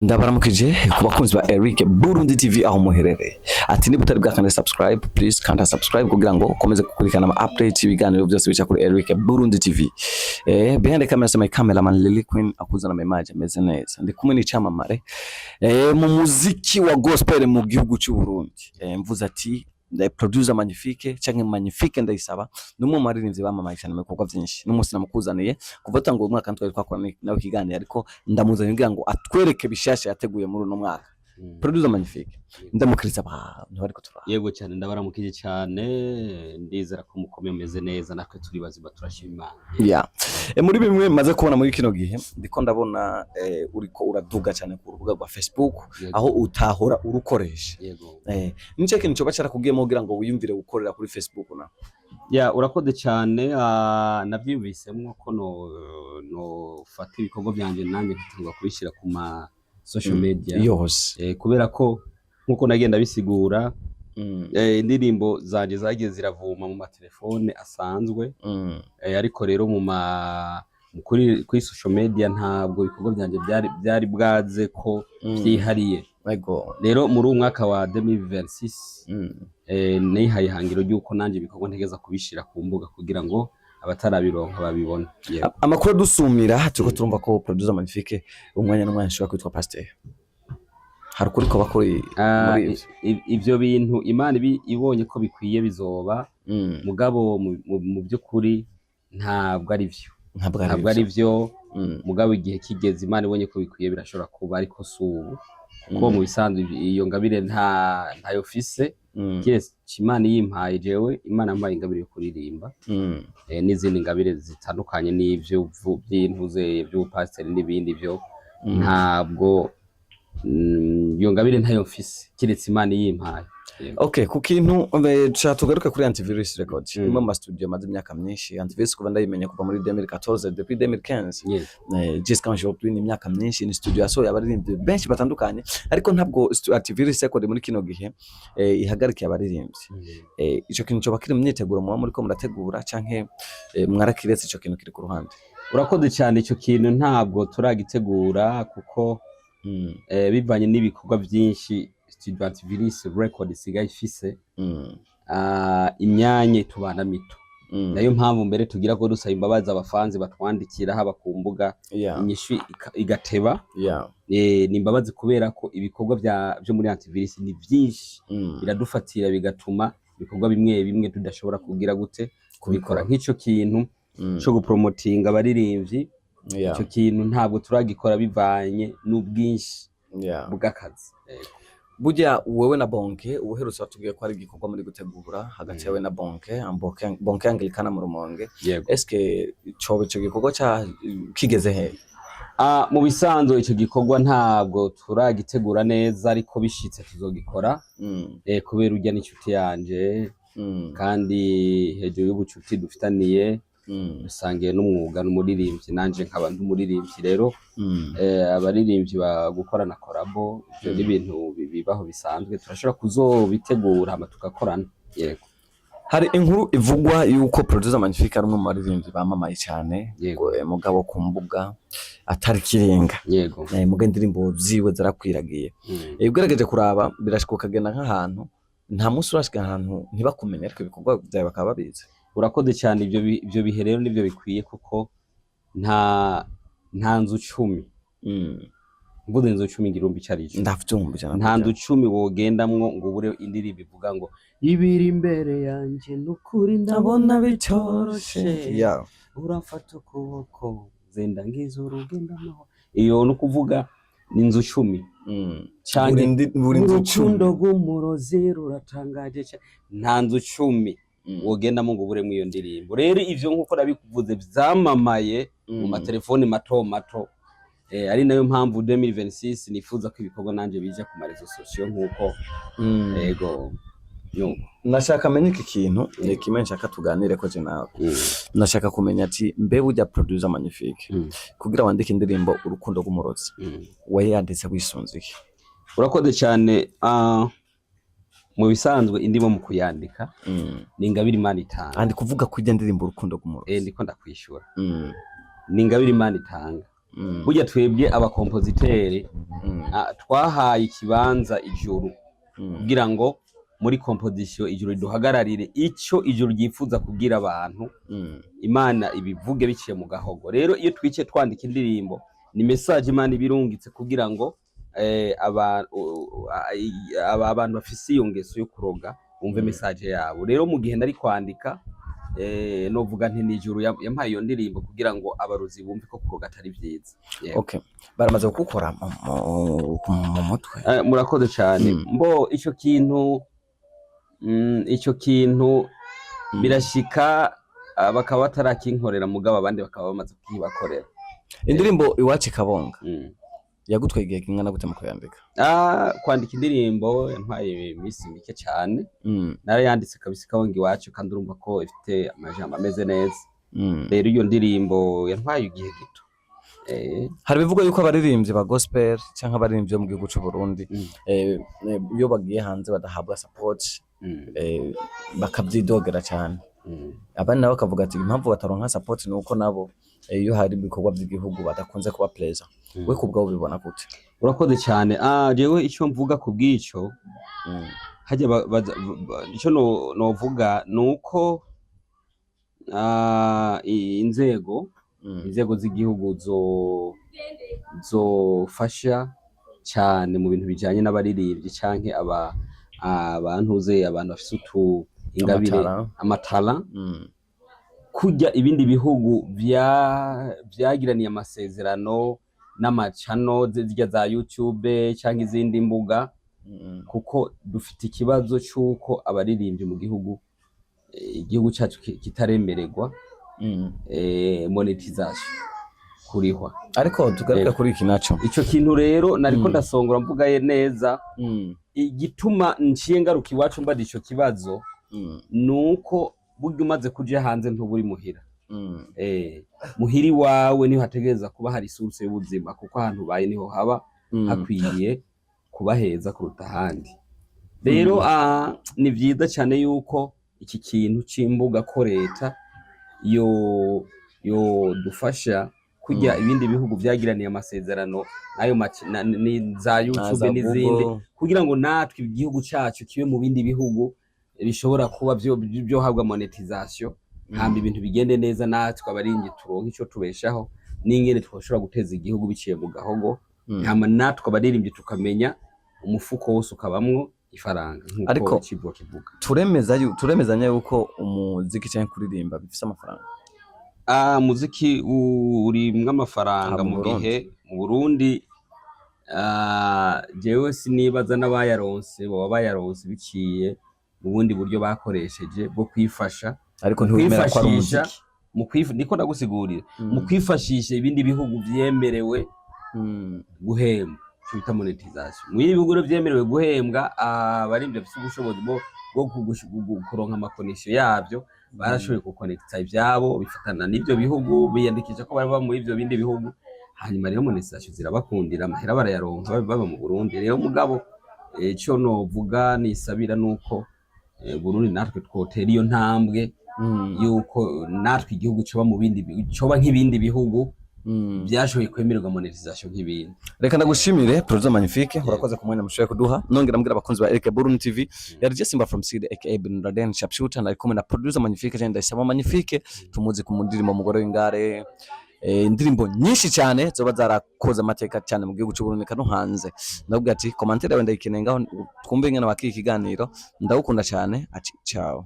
Ndabaramukije ku bakunzi ba Eric Burundi TV aho muherereye. Ati niba utari bwakande subscribe, please kanda subscribe kugira ngo ukomeze gukurikirana ama updates y'ibiganiro byose bica kuri Eric Burundi TV. Behind the camera sema cameraman Lily Queen akuzana ama image ameze neza. Ndi kumwe n'icamamare mu muziki wa gospel mu gihugu cy'u Burundi. Mvuze ati the producer Magnifique canke Magnifique Ndayisaba, ni umwe mu baririmbyi bamamaye cyane mu bikorwa byinshi. N'umunsi namukuzaniye kuva tanguye umwaka twari twakora nawe ikiganiro, ariko ndamuzanye kugira ngo atwereke bishasha yateguye muri uno mwaka. Producer Magnifique, ndamukiriza abantu bariko turaba. Yego cyane, ndabaramukije cyane. Ndizera ko mukomeye, mumeze neza. Natwe turi bazima, turashima Imana. Yeah. Muri bimwe maze kubona muri kino gihe, ndiko ndabona uriko uraduga cyane ku rubuga rwa Facebook aho utahora urukoresha. Nico kintu coba carakugiyemo kugira ngo wiyumvire gukorera kuri Facebook na Ya, urakoze cyane. Navyiyumvisemwo ko no fata ibikorwa byanje nanjye ngatangura kubishyira ku ma social media yose. Kubera ko nkuko nagenda bisigura, indirimbo zanje zagiye ziravuma mu matelefone asanzwe, ariko rero mu ma kuri social media ntabwo ibikorwa byanje byari bwaze ko vyihariye. Rero muri uwu mwaka wa 2026 nihaye ihangiro ry'uko nanjye ibikorwa ntegeza kubishira ku mbuga kugira ngo abatarabironka babibone. Yego. Amakuru adusumira, turiko turumva ko producer Magnifique umwanya n'umwanya ashobora kwitwa pasteur. Hari ukuri koba kuri muri ivyo? Ivyo bintu Imana ibonye ko bikwiye bizoba, mugabo mu by'ukuri ntabwo ari vyo. Ntabwo Ntabwo ari vyo. Mugabo igihe kigeze, Imana ibonye ko bikwiye, birashobora kuba, ariko si ubu, kuko mu bisanzwe iyo ngabire ntayo fise, kiretse Imana yimpaye jewe. Imana yampaye ingabire yo kuririmba n'izindi ngabire zitandukanye n'ivyo by'intuze by'ubupasiteri n'ibindi byo. Ntabwo iyo ngabire ntayo mfise, kiretse Imana iyimpaye. Yego. Okay, ku kintu cha tugaruke kuri Antivirus Records, imwe mu ma studio amaze imyaka myinshi. Antivirus kuva ndayimenya kuva muri 2014, depuis 2015 jusqu'à aujourd'hui, ni imyaka myinshi. Ni studio yasohoye abaririmbyi benshi batandukanye, ariko ntabwo Antivirus Record muri kino gihe ihagarikiye abaririmbyi. Ico kintu coba kiri mu myiteguro muba muriko murategura, canke mwarakiretse, ico kintu kiri ku ruhande? Urakoze cyane. Icyo kintu ntabwo turagitegura kuko bivanye n'ibikorwa byinshi studio Antivirus Record isigaye ifise, imyanya itubana mito. Nayo mpamvu mbere tugira ko dusaba imbabazi abafanzi batwandikira haba ku mbuga, inyishu igateba. Ni imbabazi kubera ko ibikorwa byo muri Antivirus ni byinshi, biradufatira, bigatuma ibikorwa bimwe bimwe tudashobora kugira gute kubikora. Nk'ico kintu co gupromotinga abaririmbyi, ico kintu ntabwo turagikora bivanye n'ubwinshi bw'akazi. Yego. Burya wewe na Bonke ubuherutse watubwiye ko hari igikorwa muri gutegura hagati yawe na Bonke, Bonke Anglikana mu Rumonge. Eske coba ico gikorwa ca kigeze he? Ah, mu bisanzwe ico gikorwa ntabwo turagitegura neza, ariko bishitse tuzogikora, kubera urya n'inshuti yanje, kandi hejuru y'ubucuti dufitaniye, dusangiye n'umwuga, n'umuririmbyi, nanje nkaba nd'umuririmbyi. Rero abaririmbyi ba gukorana collabo, ivyo ni ibintu bibaho bisanzwe. Turashobora kuzobitegura hama tugakorana, yego. Hari inkuru ivugwa yuko producer Magnifique ari umwe mu baririmbyi bamamaye cyane, mugabo ku mbuga atari kirenga. Muga indirimbo ziwe zarakwiragiye. Ugerageje kuraba, birashika ukagenda nk'ahantu, nta munsi urashika ahantu ntibakumenye, ariko ibikorwa byawe bakaba babizi? Urakoze cyane. Ivyo bihe rero nivyo bikwiye, kuko nta nzu 10, mvuze inzu 10 ngira urumva ico arico. Ndavyumva ijana Nta nzu kw'ijana. 10 wogendamwo ngo ubure indirimbo ivuga ngo ibiri imbere yanje nukuri ndabona bitoroshe, urafata ukuboko zenda ngize urugendo amahoro. Iyo ni ukuvuga ni inzu 10 canke Buri nzu 10. Urukundo rw'umurozi ruratangaje cane. Nta nzu 10 wogendamo ngo uburemo iyo ndirimbo. Rero ivyo nkuko nabikuvuze vyamamaye mu matelefoni mato mato, ari nayo mpamvu 2026 nifuza ko ibikorwa nanje bija ku ma réseaux sociaux nkuko ego, nuko. Nashaka menye iki kintu, ni kimwe nshaka tuganire ko je nawe. Nashaka kumenya ati mbe burya producer Magnifique, kugira wandike indirimbo Urukundo rw'umurozi, wayanditse wisunze iki? Urakoze cyane. Mu bisanzwe indimo mu kuyandika ni ingabire Imana itanga. Andi kuvuga ko ijya ndirimbo Urukundo rw'umurozi. Ndiko ndakwishura. Ni ingabire Imana itanga. Burya twebwe aba compositeur twahaye ikibanza ijuru kugira ngo muri composition ijuru riduhagararire, ico ijuru ryifuza kubwira abantu, Imana ibivuge biciye mu gahogo. Rero iyo twicaye twandika indirimbo, ni message Imana ibirungitse kugira ngo abantu bafise iyo ngeso yo kuroga bumve message yabo. Rero mu gihe nari kwandika, novuga nti nijuru yampaye iyo ndirimbo kugira ngo abarozi bumve ko kuroga atari vyiza. Yego. Okay, baramaze kugukora mu mutwe? Murakoze cyane. Mbo ico kintu birashika, bakaba batarakinkorera, mugabo abandi bakaba bamaze kukibakorera. Indirimbo Iwacu Kabonga yagutwaye igihe kingana gute mu kuyandika? Kwandika indirimbo yantwaye iminsi mike cyane. Narayanditse kabisa Kabonga Iwacu, kandi urumva ko ifite amajambo ameze neza. Rero iyo ndirimbo yantwaye igihe gito. Hari ibivugwa yuko abaririmbyi ba gospel canke abaririmbyi bo mu gihugu c'u Burundi iyo bagiye hanze badahabwa support, bakavyidogera cane. Abandi nabo bakavuga ati impamvu bataronka support ni uko nabo iyo hari ibikorwa vy'igihugu badakunze kuba pressure. We kubwawe ubibona gute? Urakoze cyane. Jewe icyo mvuga ku bw'ico, hajya ico novuga ni uko inzego inzego z'igihugu zofasha cyane mu bintu bijanye n'abaririmbyi canke abantuze, abantu bafise utu ingabire, Amatara. Amatara, kurya ibindi bihugu vyagiraniye amasezerano n'amacano zirya za YouTube canke izindi mbuga, kuko dufite ikibazo c'uko abaririmbyi mu gihugu, igihugu cacu kitaremererwa monetization, kurihwa. Ariko tugaruke kuri iki naco. Ico kintu rero nariko ndasongora mvugaye neza. Igituma nciye ngaruka iwacu mbaza ico kibazo nuko burya umaze kuja hanze ntuburi muhira. Muhira iwawe niho hategereza kuba hari source y'ubuzima, kuko ahantu ubaye niho haba hakwiye kuba heza kuruta ahandi. Rero ni vyiza cyane yuko iki kintu c'imbuga ko leta yo yodufasha kurya ibindi bihugu vyagiraniye amasezerano n'ayo ni za YouTube za n'izindi, Google. kugira ngo natwe igihugu cacu kibe mu bindi bihugu bishobora kuba vyohabwa monetization, hama ibintu bigende neza, natwe abarinzi turonke ico tubeshaho n'ingene twoshobora guteza igihugu biciye mu gahogo, hama natwe abaririmbyi tukamenya umufuko wose ukabamwo ifaranga nk'uko Ariko icivugo kivuga. Turemezanya yuko umuziki canke kuririmba bifise amafaranga? Muziki urimwo amafaranga. Aha mu Mu Burundi. gihe mu Burundi, jewe sinibaza n'abayaronse boba bayaronse biciye mu bundi buryo bakoresheje bwo kwifasha. Ariko ntiwemera ko ari Kwifashisha umuziki? Niko ndagusigurira, mu kwifashisha ibindi bihugu vyemerewe guhembwa, ico bita monetization. Mu bindi bihugu rero vyemerewe guhembwa, abaririmbyi bafise ubushobozi bwo kuronka ama connexion yavyo, barashoboye gukonekita ivyabo bifatana n'ivyo bihugu, biyandikisha ko baba muri ivyo bindi bihugu, hanyuma rero monetization zirabakundira, amahera barayaronka baba mu Burundi. Rero mugabo ico novuga nisabira nuko Burundi natwe twotera iyo ntambwe yuko natwe igihugu coba mu bindi coba nk'ibindi bihugu byashoboye kwemererwa monetization nk'ibindi. Reka ndagushimire, Producer Magnifique, urakoze ku mwanya mushoboye kuduha. Nongera mbwira abakunzi ba Eric Burundi TV, yari Simba from Seed aka Bin Laden Sharpshooter, nari kumwe na Producer Magnifique cyane Ndayisaba Magnifique, tumuzi ku ndirimbo Mugore w'Ingare, indirimbo nyinshi cyane zoba zarakoze amateka cyane mu gihugu cy'u Burundi kano hanze. Ndabwira ati commentaire yawe ndayikeneye ngaho, twumve ingene wakira ikiganiro. Ndagukunda cyane, ati ciao.